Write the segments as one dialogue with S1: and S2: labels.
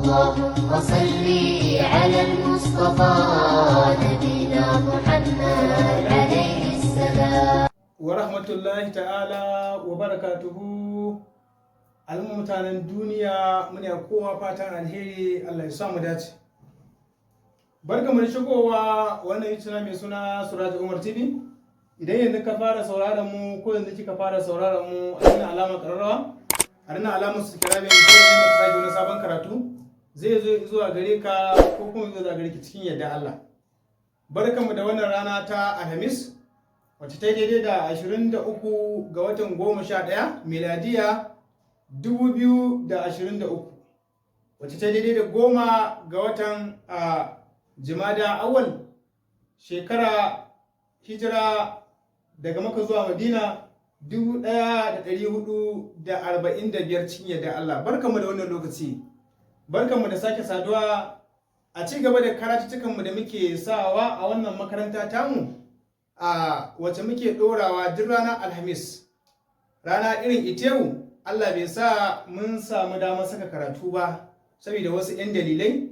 S1: اللهم صل على المصطفى نبينا محمد عليه السلام.
S2: Wa rahmatullahi ta'ala wa barakatuhu. Al'umma mutanen duniya, muna kowa fatan alheri, Allah ya sa mu dace. Barkamu da shigowa wannan YouTube mai suna Suraj Umar TV. Idan yanzu ka fara sauraron mu, ko yanzu kika fara sauraron mu, a nuna alamar kararrawa, a nuna alamar subscribe, ko yanzu muka sake wani sabon karatu zai zo zuwa gare ka ko kuma zai zuwa gare ki cikin yadda Allah. Barkamu da wannan rana ta Alhamis, wacce ta daidai da 23 ga watan 11, miladiya 2023, wacce ta daidai da 10 ga watan Jimada Awal, shekara hijira daga Maka zuwa Madina 1445, cikin yadda Allah. Barkanmu da wannan lokaci, barkanmu da sake saduwa a ci gaba da karatuttukanmu da muke sawa a wannan makaranta tamu, a wacce muke ɗorawa duk ranar Alhamis. Rana irin ita yau Allah bai sa mun samu damar saka karatu ba saboda wasu 'yan dalilai.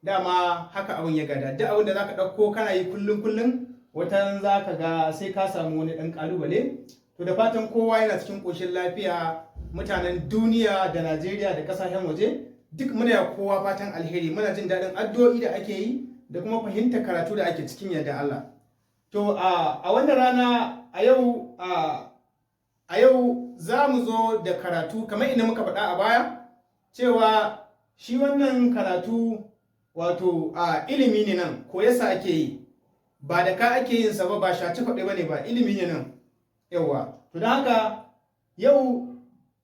S2: Dama haka abin ya gada, duk abin da zaka ɗauko kana yi kullum kullum, watan za ka ga sai ka samu wani ɗan ƙalubale. To, da fatan kowa yana cikin ƙoshin lafiya, mutanen duniya da Najeriya da ƙasashen waje duk, muna kowa fatan alheri. Muna jin daɗin addu'o'i da ake yi da kuma fahimtar karatu da ake, cikin yadda Allah. To, a wannan rana a yau za mu zo da karatu kamar inda muka faɗa a baya cewa shi wannan karatu wato a ilimi ne nan, ko yasa ake yi, ba da ka ake yin sa ba, ba shaci faɗi ba ne ba, ilimi ne nan yawa. To, don haka yau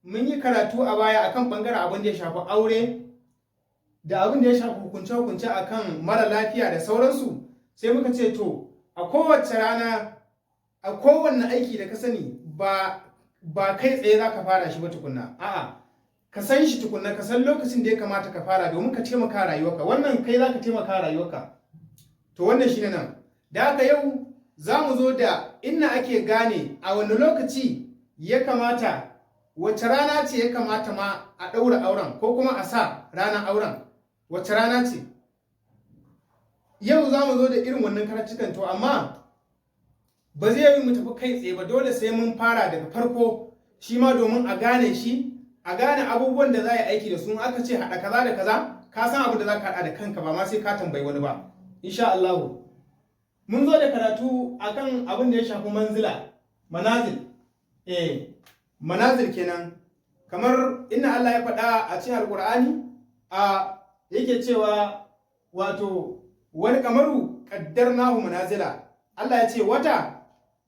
S2: mun yi karatu a baya akan ɓangaren abin da ya shafi aure da abin da ya shafi hukunce-hukunce akan mara lafiya da sauransu. Sai muka ce to, a kowace rana, a kowanne aiki da ka sani, ba kai tsaye za ka fara shi ba tukunna. A'a, ka san shi tukunna, ka san lokacin da ya kamata ka fara domin ka taimaka rayuwarka. Wannan kai za ka taimaka rayuwarka. To, wannan shine nan. Da haka yau za mu zo da inna ake gane a wani lokaci ya kamata, wace rana ce ya kamata ma a ɗaura auren ko kuma a sa ranar auren, wace rana ce. Yau za mu zo da irin wannan karatukan. To, amma ba zai yi mu tafi kai tsaye ba, dole sai mun fara daga farko shi ma domin a gane shi, a gane abubuwan da za a yi aiki da su. Aka ce haɗa kaza da kaza, ka san abin da za ka haɗa da kanka, ba ma sai ka tambayi wani ba, insha Allah. Mun zo da karatu akan abin da ya shafi manzila, manazil, manazil kenan, kamar inna Allah ya faɗa a cikin Alƙur'ani a yake cewa wato wal qamaru qaddarnahu manazila. Allah ya ce wata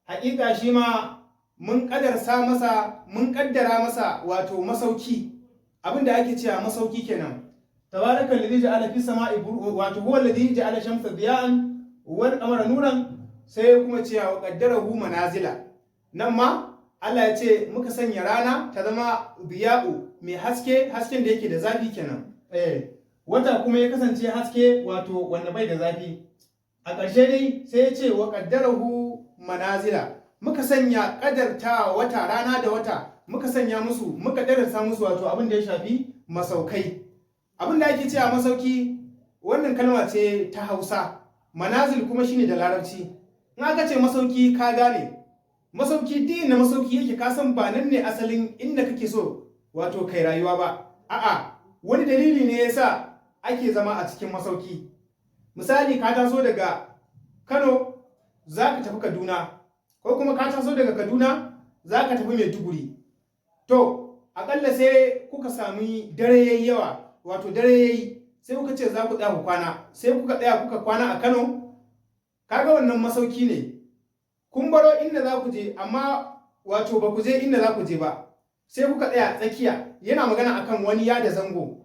S2: haƙiƙa shi ma mun ƙadarsa masa, mun ƙaddara masa wato masauki. Abin da ake cewa masauki kenan. Tabarakal ladhi ja'ala fis sama'i, wato huwa alladhi ja'ala shamsa diya'an wal qamara nuran, sai kuma cewa wa qaddarahu manazila. Nan ma Allah ya ce muka sanya rana ta zama diya'u, mai haske, hasken da yake da zafi kenan, wata kuma ya kasance haske wato wanda bai da zafi. A ƙarshe dai sai ya ce wa qaddarahu manazila, muka sanya ƙadarta wata, rana da wata, muka sanya musu, muka darasa musu wato abin da ya shafi masaukai. Abin da ake cewa masauki, wannan kalma ce ta Hausa, manazil kuma shine da Larabci. In aka ce masauki, ka gane masauki, duk inda masauki yake, ka san ba nan ne asalin inda kake so wato kai rayuwa ba. A'a, wani dalili ne yasa ake zama a cikin masauki. Misali, ka taso daga Kano za ka tafi Kaduna, ko kuma ka taso daga Kaduna za ka tafi Maiduguri. To, akalla sai kuka sami dare yayi yawa, wato dare yayi, sai kuka ce za ku tsaya ku kwana. Sai kuka tsaya kuka kwana a Kano. Kaga wannan masauki ne. Kun baro inda za ku je, amma wato ba ku je inda za ku je ba, sai kuka tsaya tsakiya. Yana magana akan wani ya da zango.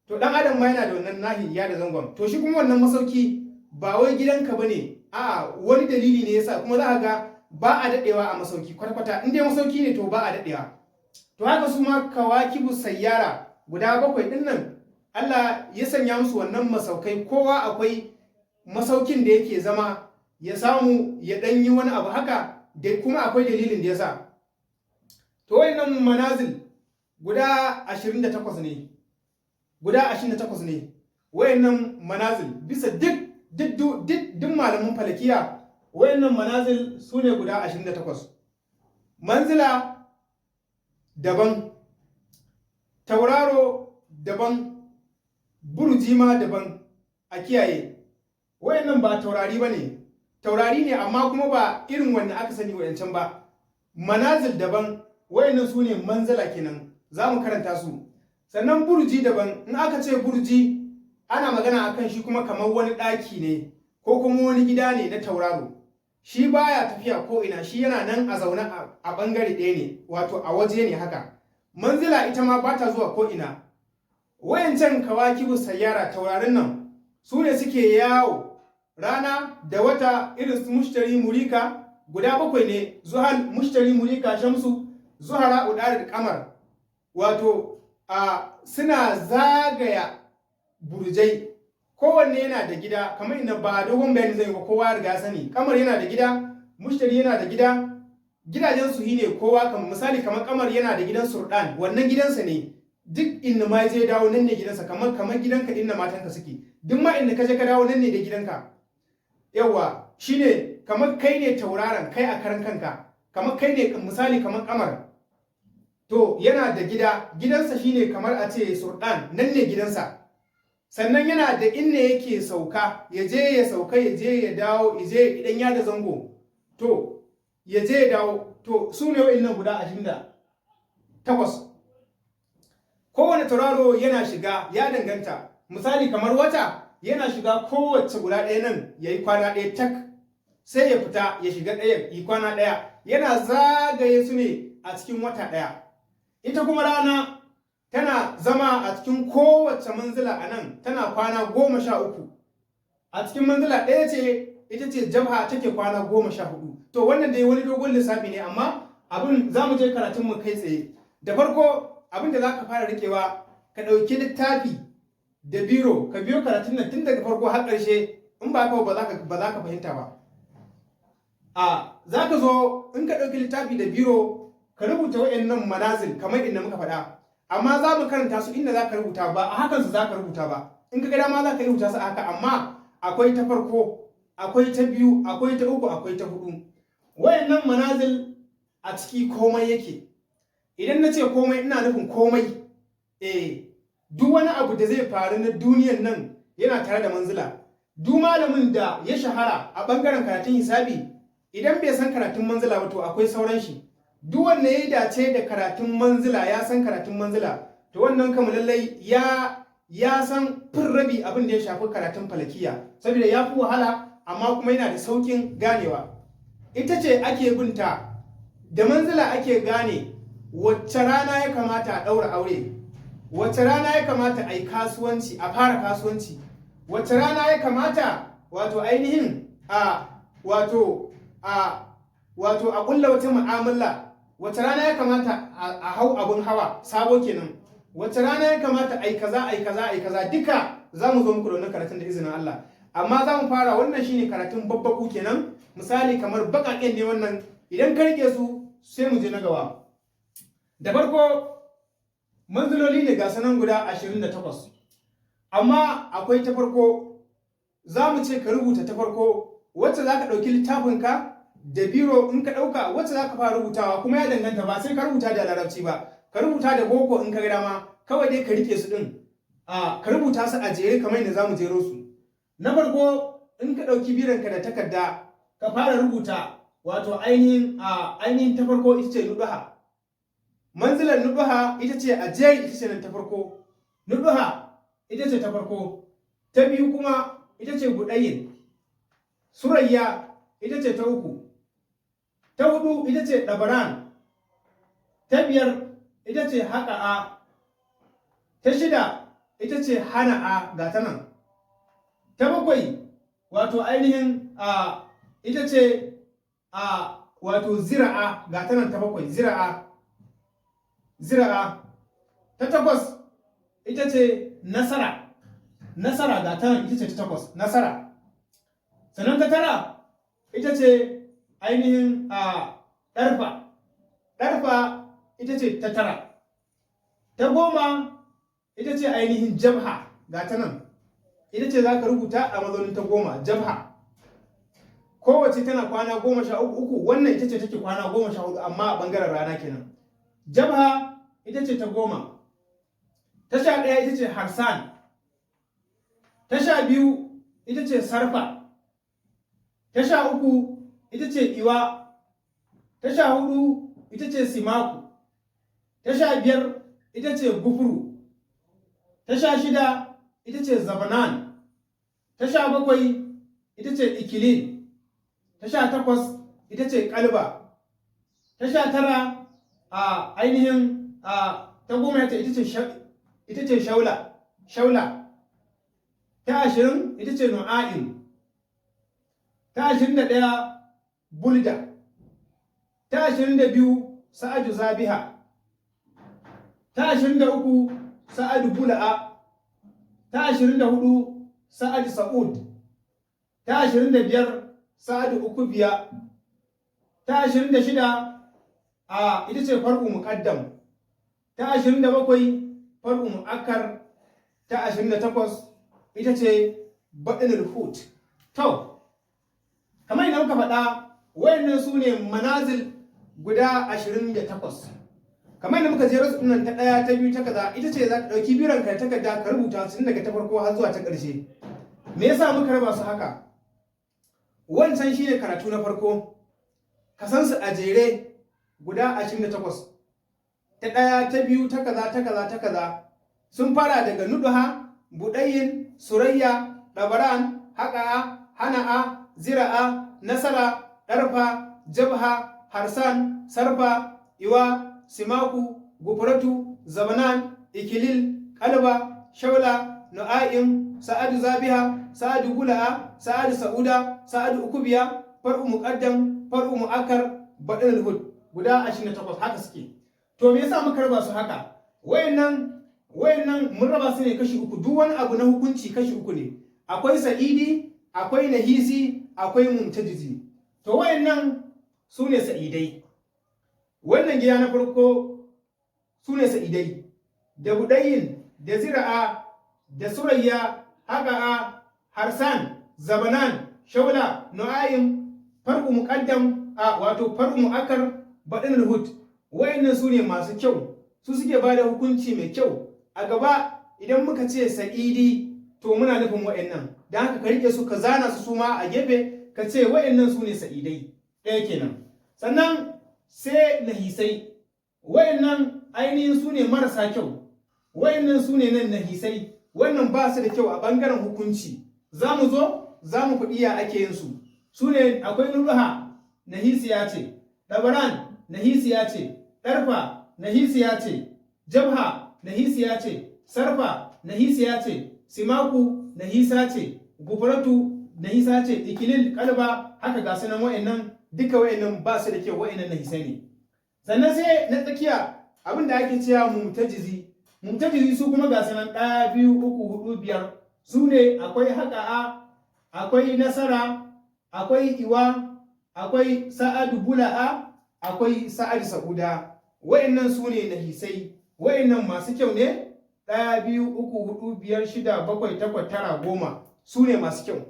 S2: To, dan adam ma yana da wannan nahi ya da zangon. To, shi kuma wannan masauki ba wai gidanka bane, a'a, wani dalili ne yasa. Kuma za ka ga ba a dadewa a masauki kwata-kwata. In dai masauki ne, to ba a dadewa. To, haka su ma kawakibu sayyara guda 7 din nan, Allah ya sanya musu wannan masaukai. Kowa akwai masaukin da yake zama ya samu ya dan yi wani abu haka, da kuma akwai dalilin da yasa. To, wayannan manazil guda 28 ne. Guda 28 ne wayannan manazil bisa duk malamin falakiya. Wayannan manazil su ne guda 28. Manzila daban, tauraro daban, burji ma daban. A kiyaye, wayannan ba taurari ba ne. Taurari ne, amma kuma ba irin wanda aka sani wayancan ba. Manazil daban, wayannan su ne manzila kenan, za mu karanta su. Sannan burji daban. In aka ce burji, ana magana akan shi kuma kamar wani ɗaki ne ko kuma wani gida ne na tauraro. Shi baya tafiya ko ina, shi yana nan a zaune a ɓangare ɗaya ne, wato a waje ne haka. Manzila ita ma ba ta zuwa ko ina. Wayancan kawakibu sayyara, taurarin nan, su ne suke yawo, rana da wata, irin su Mushtari, Murika, guda bakwai ne: Zuhal, Mushtari, Murika, Shamsu, Zuhara, Udarid, Kamar. Wato a suna zagaya burjai, kowanne yana da gida, kamar inda ba dogon bayani zai ba, kowa ya riga sani. Kamar yana da gida, Mushtari yana da gida, gidajen su ne kowa. Kamar misali, kamar Kamar yana da gidan Surdan, wannan gidansa ne, duk inda ma je dawo nan ne gidansa. Kamar gidanka inda matanka suke, duk ma inda ka je ka dawo nan ne da gidanka. Yawa, shine kamar kai ne tauraron kai a karan kanka, kamar kai ne misali kamar Kamar. To yana da gida, gidansa shine kamar a ce Surdan, nan ne gidansa. Sannan yana da inda yake sauka, ya je ya sauka, ya je ya dawo, ya je idan ya da zango, to ya je ya dawo. To su ne wa'annan guda 28. Kowane tauraro yana shiga, ya danganta. Misali kamar wata yana shiga kowace guda ɗaya nan ya yi kwana ɗaya tak, sai ya fita ya shiga ɗaya yi kwana ɗaya. Yana zagaye su ne a cikin wata ɗaya. Ita kuma rana tana zama a cikin kowace manzila a nan, tana kwana 13. A cikin manzila ɗaya ce, ita ce Jabha, take kwana 14. To wannan dai wani dogon lissafi ne, amma abin za mu je karatun mu kai tsaye. Da farko, abin da za ka fara rikewa, ka ɗauki littafi da biro, ka biyo karatun nan tun daga farko har ƙarshe. In ba ka ba za ka fahimta ba. A za ka zo, in ka ɗauki littafi da biro, ka rubuta waɗannan manazil kamar inda muka faɗa, amma za mu karanta su inda za ka rubuta, ba a hakan su za ka rubuta ba. In ka ga dama za ka rubuta su a haka, amma akwai ta farko, akwai ta biyu, akwai ta uku, akwai ta hudu. Wayannan manazil a ciki komai yake. Idan na ce komai, ina nufin komai. Eh, duk wani abu da zai faru na duniyan nan yana tare da manzila. Duk malamin da ya shahara a bangaren karatun hisabi, idan bai san karatun manzila ba, to akwai sauran shi. Duk wanda ya dace da karatun manzila, ya san karatun manzila, to wannan kamar lallai ya san fin rabi abin da ya shafi karatun falakiya, saboda ya fi wahala amma kuma yana da saukin ganewa. Ita ce ake binta da manzila ake gane wacce rana ya kamata a ɗaura aure, wacce rana ya kamata a yi kasuwanci, a fara kasuwanci, wacce rana ya kamata wato ainihin a wato a wato a ƙulla wata mu'amala, wacce rana ya kamata a hau abun hawa sabo kenan, wacce rana ya kamata a yi kaza, a yi kaza, a yi kaza. Duka za mu zo muku da wannan karatun da izinin Allah, amma za mu fara wannan shine karatun babbaku kenan. Misali kamar baƙaƙen ne wannan, idan ka rike su sai mu je na gaba. Da farko, manziloli ne ga sanan guda 28, amma akwai ta farko. Za mu ce ka rubuta ta farko, wacce za ka ɗauki littafinka da biro. In ka ɗauka, wacce za ka fara rubutawa kuma ya danganta, ba sai ka rubuta da Larabci ba, ka rubuta da boko in ka ga dama. Kawai dai ka rike su ɗin, ka rubuta su a jere kamar yadda za mu jero su. Na farko, in ka ɗauki biranka da takarda, ka fara rubuta wato ainihin ta farko, ita ce Nuduha. Manzilar Nuduha ita ce a jeri, ita ce nan ta farko. Nuduha ita ce ta farko. Ta biyu kuma ita ce Buɗayin. Surayya ita ce ta uku. Ta hudu ita ce Ɗabaran. Ta biyar ita ce Haƙa'a. Ta shida ita ce Hana'a, ga ta nan. Ta bakwai wato ainihin ita ce wato Zira'a, ga ta nan ta bakwai, Zira'a, Zira'a. Ta takwas ita ce Nasara. Nasara, ga ta nan, ita ce ta takwas, Nasara. Sannan ta tara ita ce ainihin Ɗarfa. Ɗarfa ita ce ta tara. Ta 10 ita ce ita ce ainihin Jabha, ga ta nan, ita ce za ka rubuta a mazaunin ta 10, Jabha. Kowace tana kwana 13 uku, wannan ita ce take kwana 14, amma a ɓangaren rana kenan. Jabha ita ce ta 10. Ta 11 ita ce Harsan. Ta 12 ita ce Sarfa. Ta 13 ita ce Iwa. Ta 14 ita ce Simaku. Ta 15 ita ce Gufuru. Ta 16 ita ce Zabanan. Ta 17 ita ce Ikilin. Ta 18 ita ce Kalba. Ta 19 a ainihin a ta 10 ita ce Shaula, Shaula. Ta 20 ita ce Nu'a'im. Ta 21 Bulda. Ta 22 Sa'adu Zabiha. Ta 23 Sa'adu Bula'a. Ta 24 Sa'adu Sa'ud. Ta 25 Sa'adu Ukubiya. Ta 26 a ita ce Far'u Muqaddam. Ta 27 Far'u Mu'akkar. Ta 28 ita ce Baɗinul Hut. To, kamar yadda muka faɗa, wayannan su ne manazil guda 28. Kamar yadda muka jera su nan, ta ɗaya, ta biyu, ta kaza, ita ce za ka ɗauki biran ka da takarda ka rubuta su daga ta farko har zuwa ta ƙarshe. Me yasa muka raba su haka? Wancan shine karatu na farko, ka san su a jere guda 28, ta ɗaya, ta biyu, ta kaza, ta kaza, ta kaza. Sun fara daga Nuduha, Buɗayin, Surayya, Ɗabaran, Haƙa'a, Hana'a, Zira'a, Nasara, Ɗarfa, Jabha, Harsan, Sarfa, Iwa, Simaku, Gufuratu, Zabanan, Ikilil, Kalba, Shaula, Nu'a'im, Sa'adu Zabiha, Sa'adu Gula'a, Sa'adu Sa'uda, Sa'adu Ukubiya, Far'u Muqaddam, Far'u Mu'akkar, Baɗin Hud, guda 28 haka suke. To, me yasa muka raba su haka? Wayannan mun raba su ne kashi uku. Duk wani abu na hukunci kashi uku ne: akwai sa'idi, akwai nahisi, akwai mumtajizi. To, wayannan su ne sa'idai. Wannan gida na farko su ne sa'idai, da Budayin, da Zira'a, da Surayya, Haqa'a, Harsan, Zabanan, Shaula, Nu'ayim, Far'u Muqaddam, a wato Far'u Mu'akkar, Badin Hud. Wayannan su ne masu kyau, su suke ba da hukunci mai kyau. A gaba idan muka ce sa'idi, to muna nufin wayannan. Don haka ka rike su, ka zana su suma a gefe, ka ce wayannan su ne sa'idai. Ɗaya kenan. Sannan sai nahisai. Wayannan ainihin su ne marasa kyau. Wayannan su ne nan nahisai. Wannan ba su da kyau a ɓangaren hukunci. Za mu zo za mu faɗi ya ake yin su. Su ne akwai Nuduha, nahisiya ce; Ɗabaran, nahisiya ce; Ɗarfa, nahisiya ce; Jabha, nahisiya ce; Sarfa, nahisiya ce; Simaku, nahisa ce; Gufuratu, nahisa ce; Ikilil, Kalba, haka ga sunan wa'annan duka. Wa'annan ba su da kyau, wa'annan nahisai ne. Sannan sai na tsakiya, abin da ake cewa mumtajizi. Mumtajizi su kuma ga sunan ɗaya, biyu, uku, hudu, biyar. Su ne akwai Haƙa'a, akwai Nasara, akwai Iwa, akwai Sa'adu Bula'a, akwai Sa'adu Sa'uda. Wa'annan su ne nahisai. Wa'annan masu kyau ne: ɗaya, biyu, uku, hudu, biyar, shida, bakwai, takwas, tara, 10, su ne masu kyau.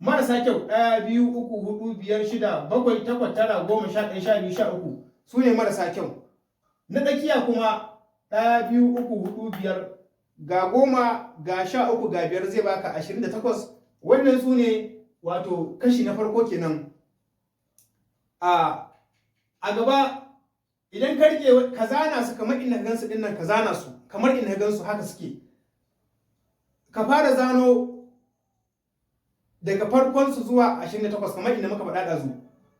S2: Marasa kyau: ɗaya, biyu, uku, hudu, biyar, shida, bakwai, takwas, tara, 10, 11, 12, 13, su ne marasa kyau. Na tsakiya kuma: ɗaya, biyu, uku, hudu, biyar, ga 10, ga 13, ga biyar, zai baka 28. Wannan su ne wato kashi na farko kenan. A gaba idan ka rike, ka zana su kamar inda ka gansu dinnan, ka zana su kamar inda ka gansu, haka suke. Ka fara zano daga farkon su zuwa 28 kamar inda muka faɗa ɗazu,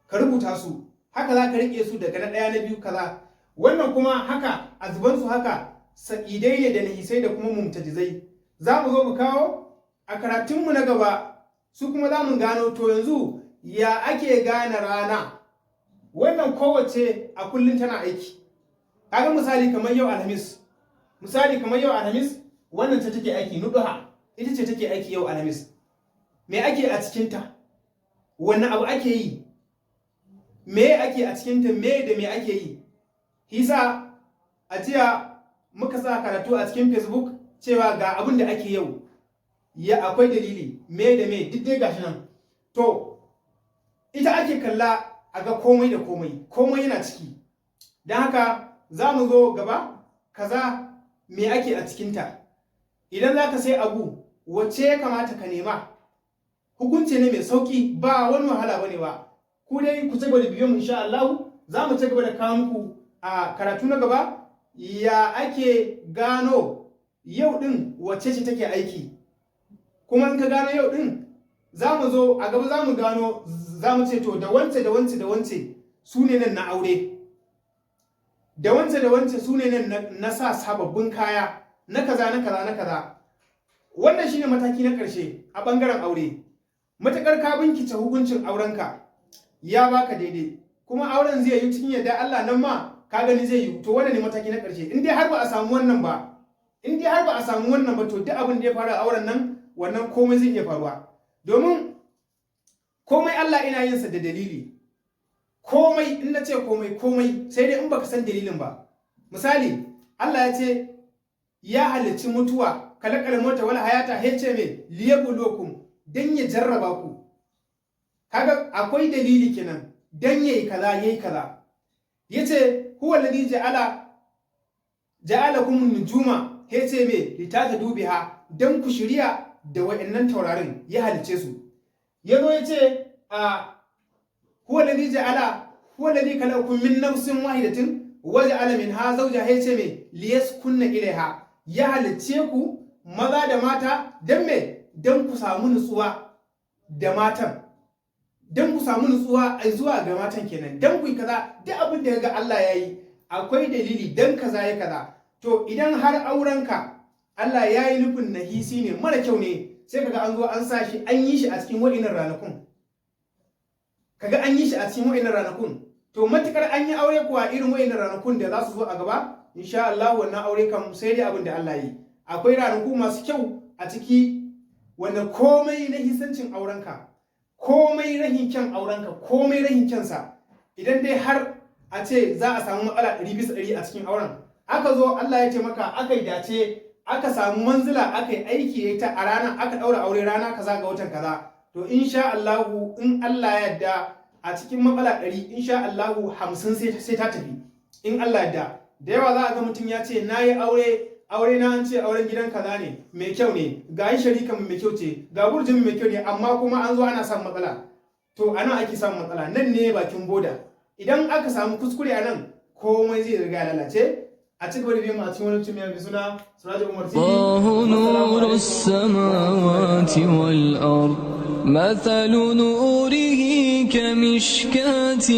S2: ka rubuta su haka. Za ka rike su daga na ɗaya, na biyu, kaza. Wannan kuma haka a zuban su haka, sa'idai ne da nahisai da kuma mumtajizai. Za mu zo mu kawo a karatunmu na gaba su kuma, za mu gano. To, yanzu ya ake gane rana? Wannan kowace a kullum tana aiki. Kaga misali kamar yau Alhamis, misali kamar yau Alhamis, wannan ce take aiki, Nuduha, ita ce take aiki yau Alhamis. Me ake a cikinta? Wanne abu ake yi? Me ake a cikinta? Me da me ake yi? Hisa a jiya muka sa karatu a cikin Facebook. Cewa ga abin da ake yau, ya akwai dalili, me da me, duk dai gashi nan. To ita ake kalla a ga komai da komai, komai yana ciki. Don haka za mu zo gaba kaza, me ake a cikinta. Idan za ka sai abu, wacce ya kamata ka nema? Hukunci ne mai sauki, ba wani wahala bane ba. Ku dai ku ci gaba da biyo mu, insha Allah za mu ci gaba da kawo muku a karatu na gaba ya ake gano yau din wacce ce take aiki. Kuma in ka gano yau din, za mu zo a gaba, za mu gano, za mu ce to da wance da wance da wance su ne nan na aure, da wance da wance su ne nan na sa sababbin kaya, na kaza, na kaza, na kaza. Wannan shine mataki na ƙarshe a ɓangaren aure. Matuƙar ka bincike hukuncin aurenka ya baka daidai, kuma auren zai yi cikin yadda Allah, nan ma ka gani zai yi, to wannan ne mataki na ƙarshe. In dai har ba a samu wannan ba, in dai har ba a samu wannan ba, to duk abin da ya faru a auren nan, wannan komai zai iya faruwa. Domin komai Allah ina yin sa da dalili. Komai, in na ce komai, komai, sai dai in baka san dalilin ba. Misali, Allah ya ce ya halicci mutuwa, خلق الموت والحياة, ya ce me? ليبلوكم, dan ya jarraba ku. Kaga akwai dalili kenan, dan yayi kaza, yayi kaza. Yace هو الذي جعل لكم النجوم, yace me? لتهتدوا بها, dan ku shirya da wa'annan taurarin ya halice su. Yazo yace a هو الذي جعل هو الذي خلقكم من نفس واحدة وجعل منها زوجها, yace me? ليسكن إليها. Ya halicce ku maza da mata dan me? Dan ku samu nutsuwa da matan, dan ku samu nutsuwa a zuwa ga matan kenan, dan ku yi kaza. Duk abin da ga Allah ya yi akwai dalili, dan kaza ya kaza. To idan har aurenka Allah ya yi nufin nahisi ne, mara kyau ne, sai kaga an zo an sa shi, an yi shi a cikin wa'innan ranakun. Kaga an yi shi a cikin wa'innan ranakun. To matukar an yi aure kuwa irin wa'innan ranakun da za su zo a gaba, insha Allah wannan aure kam sai dai abin da Allah yi. Akwai ranaku masu kyau a ciki wanda komai na hisancin aurenka, komai rahin kyan aurenka, komai rahin kyansa, idan dai har a ce za a samu matsala 100% a cikin auren, aka zo Allah ya ce maka aka yi dace, aka samu manzila, aka yi aiki ta a ranar aka ɗaura aure, rana kaza ga watan kaza, to insha Allahu, in Allah ya yarda, a cikin matsala 100, insha Allahu 50 sai ta tafi in Allah yarda. Da yawa za a ga mutum ya ce na yi aure, aure na an ce auren gidan kaza ne, mai kyau ne, ga yi sharikan mai kyau ce, ga burjin mai kyau ne, amma kuma an zo ana samun matsala. To a nan ake samun matsala, nan ne bakin boda. Idan aka samu kuskure a nan, komai zai riga lalace. A ci gaba da biyan mu a cikin wani mutum mai suna Sirajul Umar TV.
S3: الله نور السماوات والأرض، مثل نوره كمشكاة.